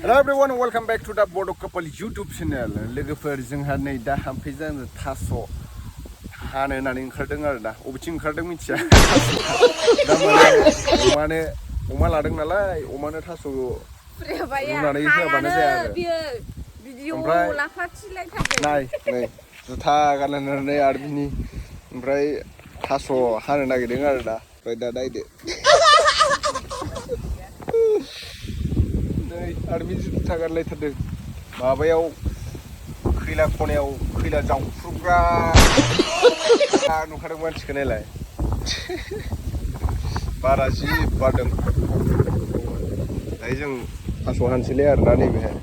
Hello everyone, welcome back to the Bodo couple YouTube channel. लोगोफोर जोंहा नै दा हामफैजों थास' हानो होननानै ओंखारदों आरो ना अबेथिं ओंखारदों मिथिया अमा लादों नालाय अमानो थास' रुनानै होआबानो जाया आरो ओमफ्राय नाय नै जुथा गाननानै आरो बिनि ओमफ्राय थास' हानो नागिरदों आरो ना ओमफ्राय दा नायदो आरो बि जुथा गानलायथारदों माबायाव खैला खनायाव खैला जावफ्रुग्रा नुखादों मानसिखौ नायलाय बारा जि बारदों दायो जों थास' हानोसैलै आरोना नैबेहाय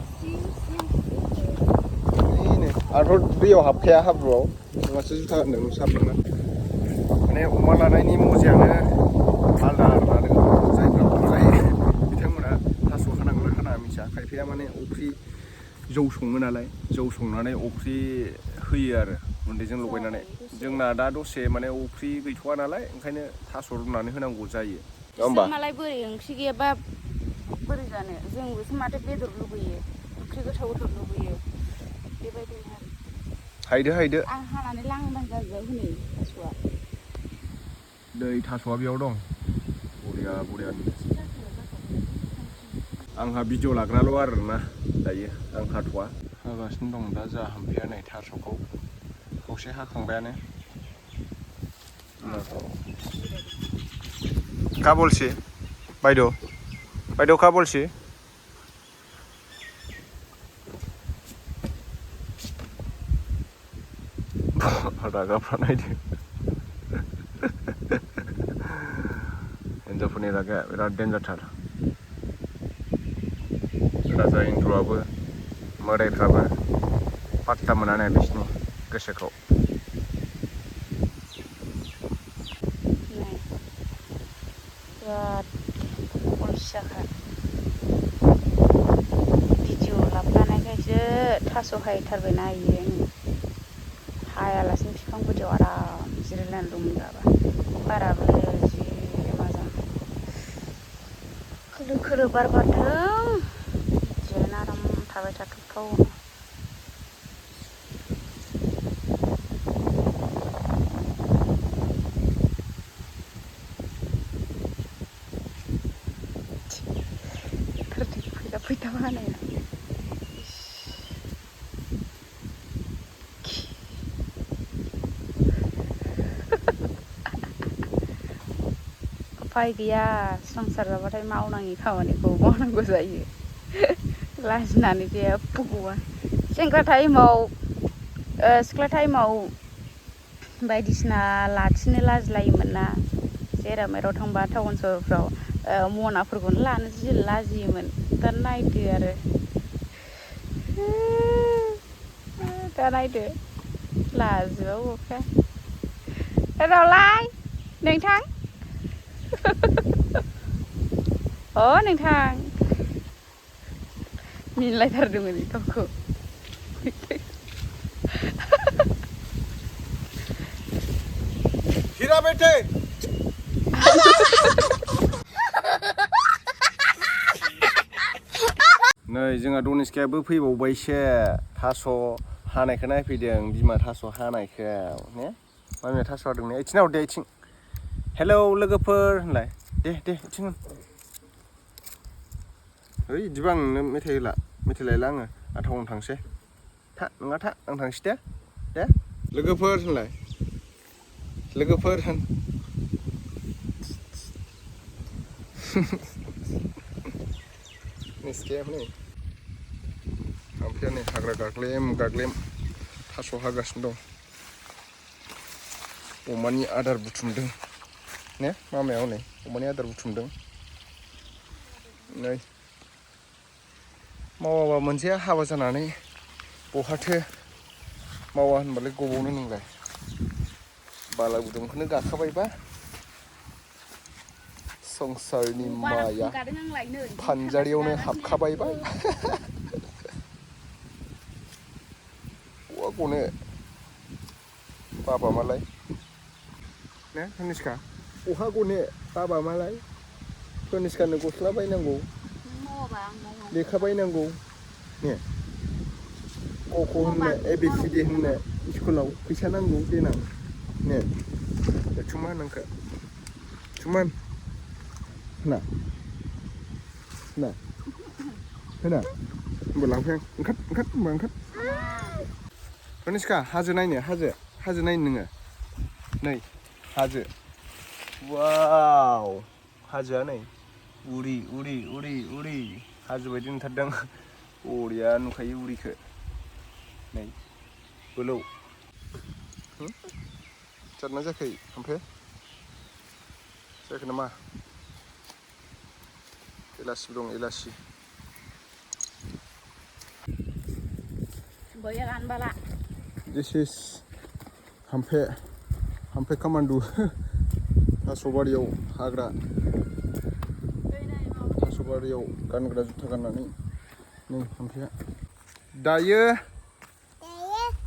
आंथ' दैयाव हाबखाया हाब्रुआव नोंहासो जुथा गानदों सारदोंना माने अमा लानायनि मजायानो आलदा आरोना जायफ्रा जायो बिथांमोना थास' हानांगौ ना हानाङा मिथिया खायफाया माने अफ्रि जौ सङो नालाय जौ संनानै अफ्रि होयो आरो गुन्दैजों लगायनानै जोंना दा दसे माने अफ्रि गैथ'वा नालाय ओंखायनो थास' रुनानै होनांगौ जायो बिसोर मालाय बोरै ओंख्रि गैयाबा बोरै जानो जोंबोसो माथो बेदर लुबैयो ओंख्रि गोथाव लुबैयो बेबायदिनो हायदो आं हानानै लांदां जाजोबाय हनै थास'आ दै थास'आ बेयाव दं बरिया आंहा भिडिअ लाग्राल' आरोना दायो आं हाथ'वा हागासिनो दं दा जा हामफैया नै थास'खौ खावसे हाखांबायानो का बोलছি बायद' का बोलছি रागाफ्रा नायदो हिन्जावफोरनि रागाया बिराद डेन्जारथार राजा इन्द्रआबो मोदायफ्राबो पात्ता मोना नै बिसिनि गोसोखौ बिराद अलसियाखा भिडिअ लाबोनायखायसो थास' हायथारबायना इयो हायालासिनो बिफां गुदियाव आराम जिरायनानै दंमोन गाबा बाराबो जि मोजां खोलो खोलो बार बारदों जिरायना आराम थाबाय थाथावथाव फैथाबा हानाया उफाय गैया संसार जाबाथाय मावनाङि खामानिखौ मावनांगौ जायो लाजिनानै जेबो गवा सेंग्रा टाइमाव सिख्ला टाइमाव बायदिसिना लाखिनो लाजिलायोमोन ना जेराव मेराव थांबा टाउन सहरफ्राव मनाफोरखौनो लानो जि लाजियोमोन दा नायदो आरो दा नायदो लाजिबाबो अखा रावलाय नोंथां अ नोंथां मिनिलायथारदोंमोन गावखौ हिरा बेटे नै जोंहा दनिसकायाबो फैबावबायसो थास' हानायखौ नायफैदों बिमा थास' हानायखौ ने मामिया थास' हादों ने इथिं हरदे इथिं हेलौ लोगोफोर होनलाय दे इथिं होन ओइ बिदिबा आं नोंनो मेथाइ होला मेथाइ लायला आङो टाउन थांसै था नङा था आं थांसै दे लोगोफोर होनलाय लोगोफोर होन निसकाया नै ओमफ्राय नै हाग्रा गाग्लेम थास' हागासिनो दं अमानि आदार बुथुमदों ने मामाया हनै अमानि आदार बुथुमदों नै मावाबा मोनसेया हाबा जानानै बहाथो मावा होनबालाय गबावनो नोंलाय बाला गुदुंखौनो गाखाबायबा संसारनि माया फानजारियावनो हाबखाबायबा औवा गनो बाबा मालाय ने तनिष्का अहा गनो बाबा मालाय तनिष्कानो गस्ला बायनांगौ लेखा बायनांगौ ने क होननो ABCD होननो स्कुलाव फैसा नांगौ देनां ने चुमान नोंखो चुमान होना होना होना होमबा लांफै आं ओंखार होमबा ओंखार कनिष्का हाजो नायनो हाजो नायनो नोङो नै हाजो वाव हाजोआ नै उरि हाजो बायदि नुथारदों बरिया नुखायो उरिखो नै बोलौ जादोंना जायाखै ओमफ्राय जायाखै नामा एलासि दं एलासि This is हामफे कामान्डु थास'बारियाव हाग्रा थास'बारियाव गानग्रा जुथा गाननानै नै हामफेया दायो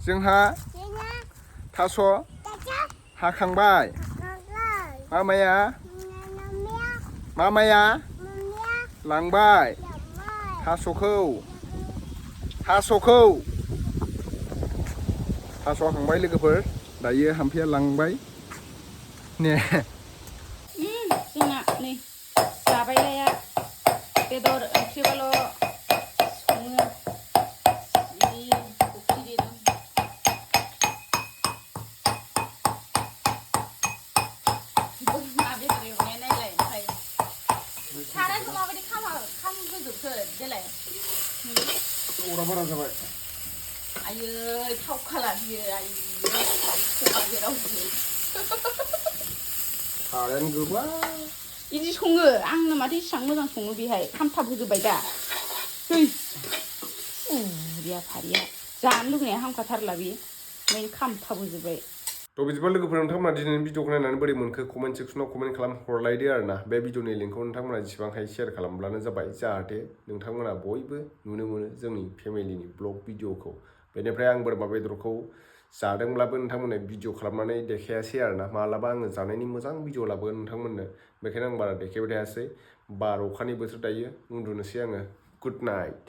जोंहा थास' हाखांबाय मामाया लांबाय थास'खौ थास' हाखांबाय लोगोफोर दायो हामफेया लांबाय ने जोंना नै जाबायलाया बेदर ओंख्रिबाल' सङो जि अफ्रि देदों बोरमा बेदर एवनाय नायलाय ओमफ्राय सारायखौ माबायदि खामहोजोबखो देलाय अरा बारा जाबाय आयै थाव खाला बियो आयै रावबो सारायानो गोबा बिदि सङो आंनो माथो इसेबां मोजां सङो बेहाय खामथाब होजोब्बाय दा दै फारिया जानो लुगैनाया हामखाथारला बे ओमफ्राय खामथाब होजोब्बाय थ' बिदिबा लोगोफोर नोंथांमोना दिनैनि भिडिअखौ नायनानै बोरै मोनखो कमेन्ट सेक्सनाव कमेन्ट खालाम हरलायदो आरोना बे भिडिअनि लिंकखौ नोंथांमोना जेसेबां हायो शेयार खालामब्लानो जाबाय जाहाथे नोंथांमोना बयबो नुनो मोनो जोंनि फेमिलिनि ब्लग भिडिअखौ बेनिफ्राय आं बोरमा बेदरखौ जादोंब्लाबो नोंथांमोननो भिडिअ खालामनानै देखायासै आरोना मालाबा आङो जानायनि मोजां भिडिअ लाबोगोन नोंथांमोननो बेखायनो आं बारा देखायबाय थायासै बार अखानि बोथोर दायो उन्दुनोसै आङो गुड नाइट